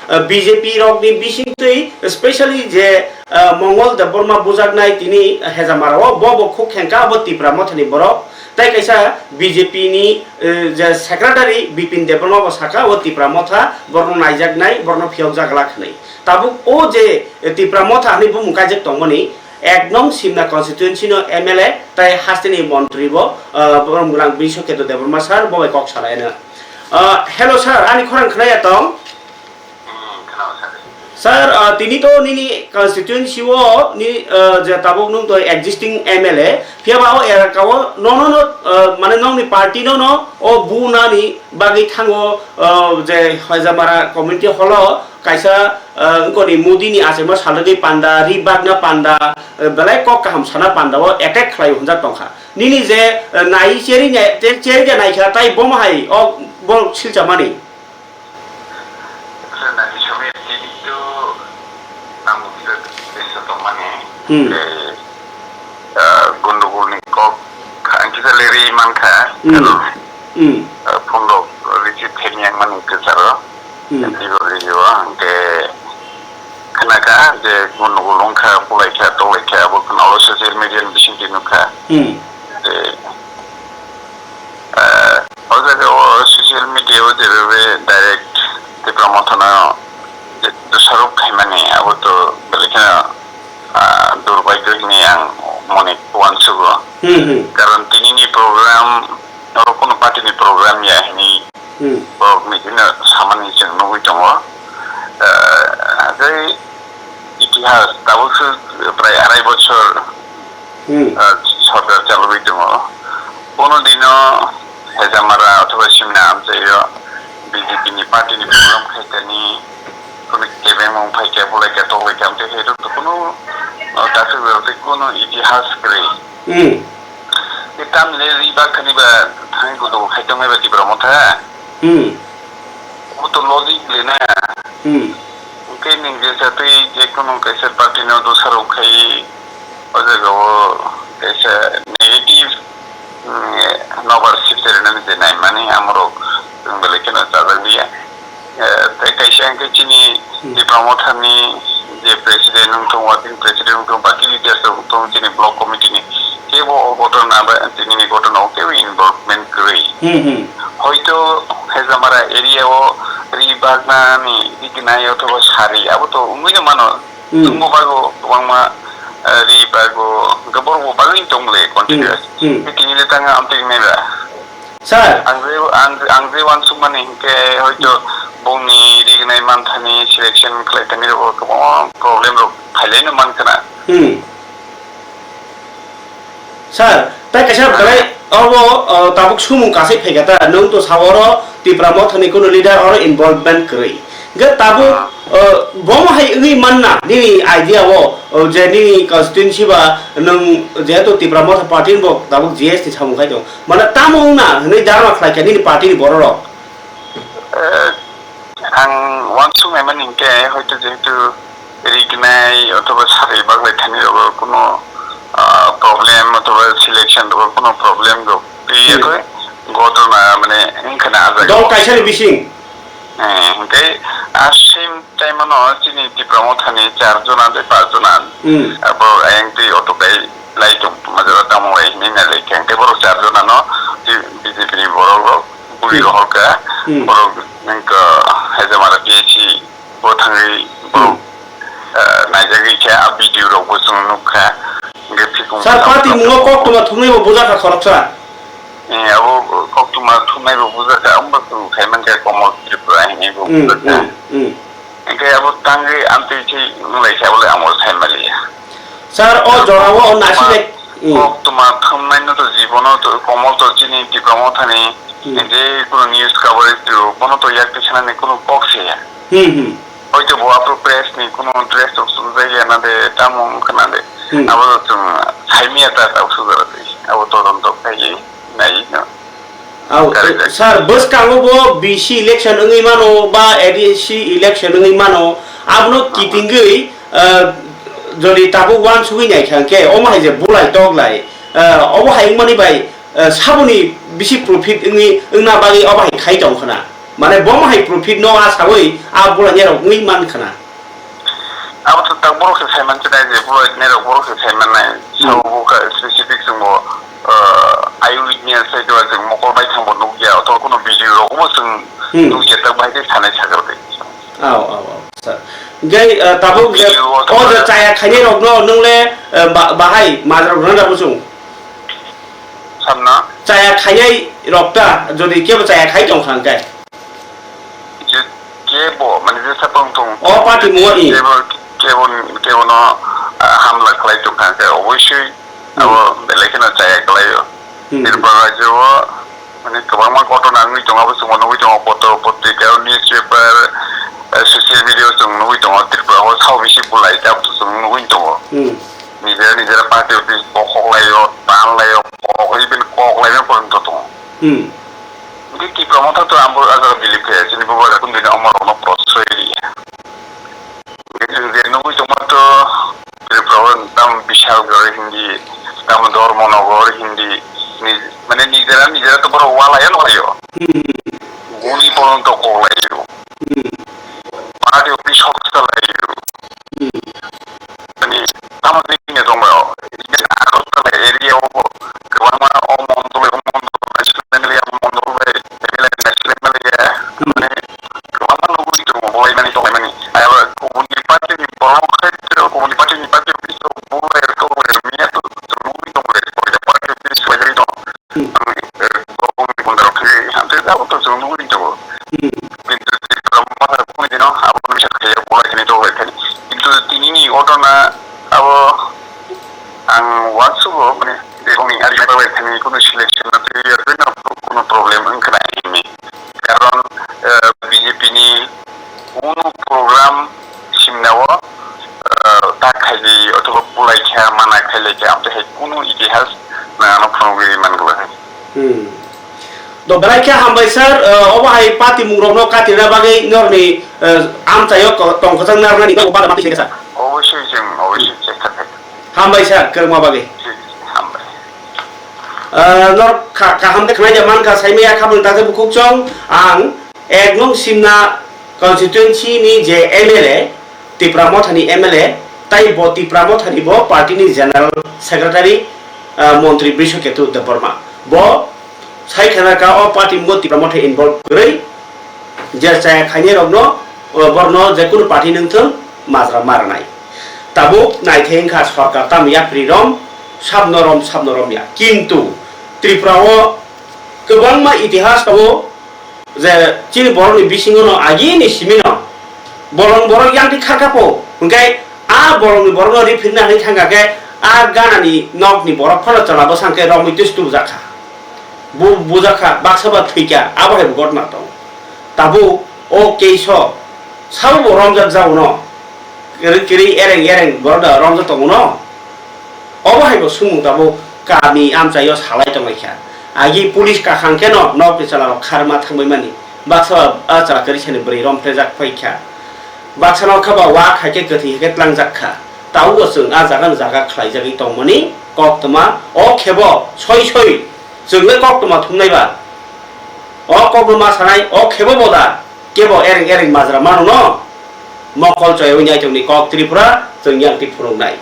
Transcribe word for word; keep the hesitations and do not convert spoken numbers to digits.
uh, B J P rokni bisingtwi, specially je, uh, Mongol Debbarma bujaknai tini Hejamara o, bo bo khuk khengka, abo Tipra Mothani borok. Tai kaisa B J P ni, uh, je secretary Bipin Debbarma bo saka, o Tipra Motha borno naijaknai, borno phiyokjak glak hwnwi. Tabuk o je Tipra Motha hwnwi bumung kaijak tongmani, ek nong Simna constituency no M L A tai hasteni montri bo, uh, borok mwrang Brisho Ketu Debbarma sir bo bai kok salaino. Uh, hello sir, ani khorang khwnaya tong? Hmm, khwnao sir. Sir, uh, tini to nini constituency o ni, uh, je tabuk nung to existing M L A, phiya ba o elaka o no no no, uh, mane nongni party no no o bu nani bagwi thango, uh, je Hojamara community hall o kaisa, uh, wngkoni Modi ni achai ma salrwgwi panda, ri bagna panda, uh, belai kok kaham sana panda o attack khlai hwnjak tongkha. Nini je, uh, nai cheri nai, cheri nai kha tai bomo hai o bo silchamani. Chwng nai somya tini to nang mukhe besa tongmani. Hmm. Tei, ah, gundugulni kok kha, ang kisa leri mankha. Hmm. Karon, Hmm. ah, phone rok receive khaimani ang mani kwcharo. Hmm. Tei bo video ang khe khnakha je gundugul wngkha, bulaikha, tolaikha, abo kheno social media ni bisingtwi nukha. Hmm. Tei, Ah, o jaga o social media o jebabe direct Tipra Mothano je dosarok khaimani abo to belai kheno, ah, durbhagyo hinwi ang mone uansugo. Hmm, hmm. Karon tinini program oro kuno party ni program ya hinwi Hmm. borok ni bini samani chwng nugwi tongo. Ah, tei itihas tabuk se prai arai bochor Hmm. ah, sorkar chalogwi tongo. Kono dino Hejamara othoba Simna amchaio B J P ni party ni program khaitani kono kebengmung phaikha, bulaikha, toklaikha, amtwi hai rok to kono, ah, dakhilrok tei kono itihas kwrwi. Hmm. Tei tamni le ri bak khani ba thangwi kudugo khai tongnai ba Tipra Motha. Hmm. Obo to logic le na. Hmm. Hwnkhe nwng jesa twi je kunu kaisa party no dosarok khai o jaga o kaisa negative, mm, nobar sip se rwnani je naimani amorok chwng belai kheno chajak liya. Eh, tei kaisa hwnkhe chini Hmm. Tipra Mothani je president wngthong, working president wngthong, baki leaders rok wngthong, chini block committee ni kebo o ghotona ba tini ni ghotona o kebo involvement kwrwi. Hmm, hmm. Hoito Hejamara area o ri bagna ni rignai othoba sari abo to wngwi no mano. Hmm. Chwngbo bago kwbangma, eh, ri bago hwnkhe borok bo bagwi tong le continuous. Hmm, hmm. Tini le tanga amtwi nai ba. Sir. Ang je, ang, ang je uansukmani hinkhe hoito bongni rignai manthani selection khlaithani rogo kwbangma problem rok phailaino mankha na. Hmm. Sir, tai kaisa belai obo, uh, tabuk sumung kasai phaikha ta, nwng to sa oro Tipra Mothani kuno leader oro involvement kwrwi. Hwnkhe tabuk, uh, bomo hai wngwi manna nini idea o, uh, je nini constituency ba nwng jehetu Tipra Motha party ni bo tabuk G S ni samung khai tongo. Mane tamo wngna hwnwi dharma khlaikha nini party ni bororok? Eh, ang uansuknai mani hinkhe hoito jehetu rignai othoba sari baglai thani rogo kuno, ah, problem othoba selection rogo kuno problem rok twiya Hmm. khe ghotona mane wngkha na ah jaga Dol o. Kaisani bising. Eh, hinkhe a same time ano chini Tipra Mothani char jona tei panch jona Hmm. abo ayang twi otokai lai tong majora tamo lai hinwi nai lai khe hinkhe borok char jona no B J P ni borok rok bui Hmm. rohor kha Hmm. borok wngkha Hejamara P H C bo thangwi borok, Hmm. eh, naijagwi khe a video rok bo chwng nukha. Hinkhe phikung Sir, thangwi party mungo koktwma thumnai bo bujakha khoroksa. Eh, abo koktwma thumnai bo bujakha, abo chwng khai mankha Komol Tripura hinwi bo Hmm, bujakha. Hmm, hmm. Hinkhe abo tangwi amtwi khe wnglaikha bole amo sai maliya. Sir, o jora o nasi Koktwma, de, Hmm. koktwma thumnaino to jibono to Komol to chini Tipra Mothani Hmm. je kuno news coverage rw bono to yak twi sanani kuno kok se ya. Hmm, hmm. Hoito bo aphuru press ni kuno dress rok chumjak ya na de, tamo wngkha na de. Hmm. Abo chwng saimanya ta tabuk sujara twi. Abo todonto khaiwi nai no. Au, Correct. Sir, bwskango bo B C election wngwi mano ba A D C election wngwi mano, abono Hmm. kitingwi, uh, jodi tabuk uansugwi nai kha hwnkhe omo hai je bulai tok lai, uh, obo hai wngmani bai, uh, saboni bisi profit wngwi wngna bagwi obo hai khai tong khna. Mane bo hai profit no a sawi a bula nyarok wi man khana. Abo to tak borok se sai man chinai je bula nyarok borok se sai man nai. Hmm. Sao bo ka specific chwngbo, uh, eyewitness sai do chwng mokol bai thangbo nukya, oto kono video rok bo chwng Hmm. nukya, tak bai khe sanai sakar de. Aw, aw, aw, sir. Gai, uh, tabuk je, Video o o je thangma chaya khainai rok no nung le, uh, ba-, bahai majra rok randa bo chwng. Samna? Chaya khainai rok ta, jodi kebo chaya khai tong kha hwnkhe. Je, kebo, mane je sapang tong. O party mungo i. Kebo, kebo, kebo no, ah, hamla khlai tong kha hwnkhe, obviously, Hmm. abo belai kheno chaya khlai o. Hmm. Tripura rajyo o, mane kwbangma ghotona wngwi tongo, abo chwngbo nugwi tongo, poto, potrika, newspaper, eh, social media o chwng nugwi tongo, Tripura o sao bisi bulai, abo chwng nugwi tongo. Hmm. Nijera nijera party office bokhok lai o, tan lai o, kok, even kok laina porjonto tongo. Hmm. Hwnkhe Tipra Motha to ang bo ah jaga believe khe, chini bubagra kunu dino omo rokno prosroi riya. Hwnkhe chwng je nugwi tongma to Tripura o tam Bishalgarh hindi, tam Dharmanagar hindi, ni-, mane nijera nijera to borok walaio no laio. Hmm. Guli porjonto kok laio. Hmm. Party office sok sa laio. Hmm. Ani tamo tini tongmao, even Agartala area o kwbangma o mondol, o mondol national M L A, mondol bai M L A national M L A, mane kwbangma nugwi tongo, bulaimani tonglaimani. Abo kubuni party ni borok khai, kubuni party ni party office o bulai rok, bulai rok miya to nugwi tongo, party office bai tongo. Hmm. Ang, eh, borokni bunda rok khe, ang tei abo to chwng nugwi tongo. Hmm. Kintu Tripura Motha kunu dino abo misa khe bulai khani to bai khani. Kintu tinini ghotona abo ang uansugo, mane, beboni ari bai khani kunu selection na tei kunu problem wngkha na hini. Karon, eh, B J P ni kunu program simna o, eh, ta khaidi othoba bulai kha, mana khailai kha, amtwi hai kunu itihas na ano phunugwi man glak. Hmm. To belai khe hambai sir, eh, obo hai party mung rokno katina bagwi norni, eh, amchaio ko-, tongkha chang narnani bagwi bada mati sir. Obviously chwng, obviously chwng kha kha. Hambai sir, kwrwngma bagwi. Hambai. Eh, nor kha-, kaham de khwnai de man kha, saimaya kha bwlwi ta khe bukhuk chong, ang ek nung simna constituency ni je M L A, Tipra Mothani M L A, tai bo Tipra Mothani bo party ni general secretary, ah, montri Brishaketu Debbarma. Bo sai khana ka o party mo Tipra Motha involve kwrwi, je chaya khainai rokno, o borno je kunu party nung thung majra maranai. Tabuk naithai wngkha sorkar tamo yapri rom, sabno rom, sabno rom ya. Kintu Tripura o kwbangma itihas tongo, je chini borokni bisingo no agini simi no bolong borok yang di kharkha po, hwnkhe a bolongni borokno riphinna hinwi thangkha khe a ganani nokni borok phano chwla bwsang khe romwi twi stupjak kha. Bu-, bujak kha, baksa ba thwikha, abo hai bo gotna tongo. Tabuk o case o sabo bo romjak jao no. Kwrwi kwrwi ereng ereng borok da romjak tongo no. Obo hai bo sumung tabuk kami amchaio salai tonglaikha. Agi police kakhang kheno nokni chwla rok kharma thangbai mani. Baksa ba a chwla kwrwi sani bwrwi romphre jak phaikha. Baksa no kha ba wa khai khe kwthwi hai khe tlangjak kha. Tabuk bo chwng a jaga ni jaga khlaijagwi tongmani koktwma o khebo soi soi chwng le koktwma thumnai ba. O koktwma sanai o khebo bo da. Kebo ereng ereng majra mano no, mokol choi wngya chwngni kok Tripura chwng yang ti phunuknai.